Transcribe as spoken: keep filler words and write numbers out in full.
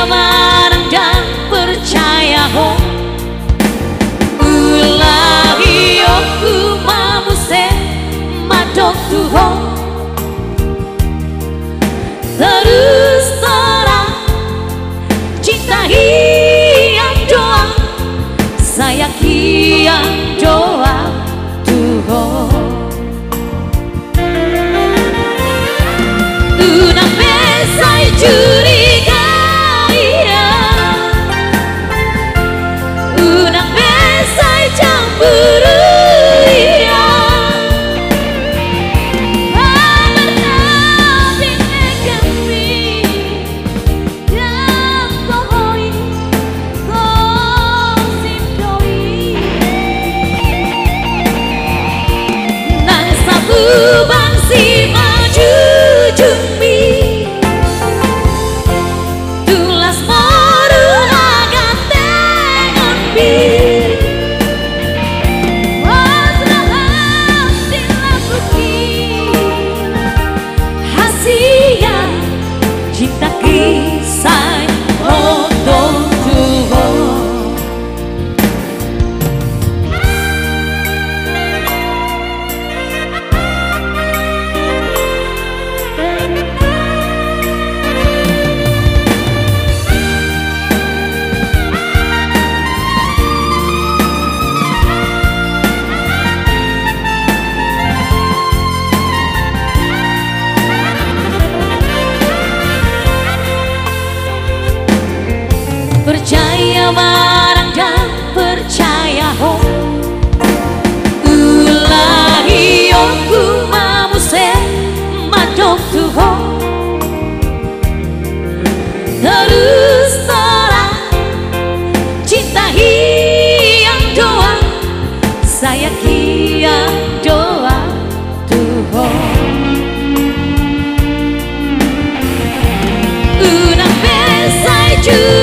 Barang ndang percaya ho, ulahi ho, ma muse mandok tu ho. Terus terang, cinta hian do au, sayang hian do au tu ho. Unang be sai curiga ia, unang be sai cemburu ia. Habar na pinegami, dang pohoi, gosip do i. Nang sapuban simanjujungmi, tulas moru hagantengonmi. Mas rahap di lakuki, hasian cintaki sai oto tu ho. Percaya barang ndang percaya ho, ulahi ho, ma muse mandok tu ho. Terus terang, cinta hian do au, sayang hian do au tu ho. Unang be sai curiga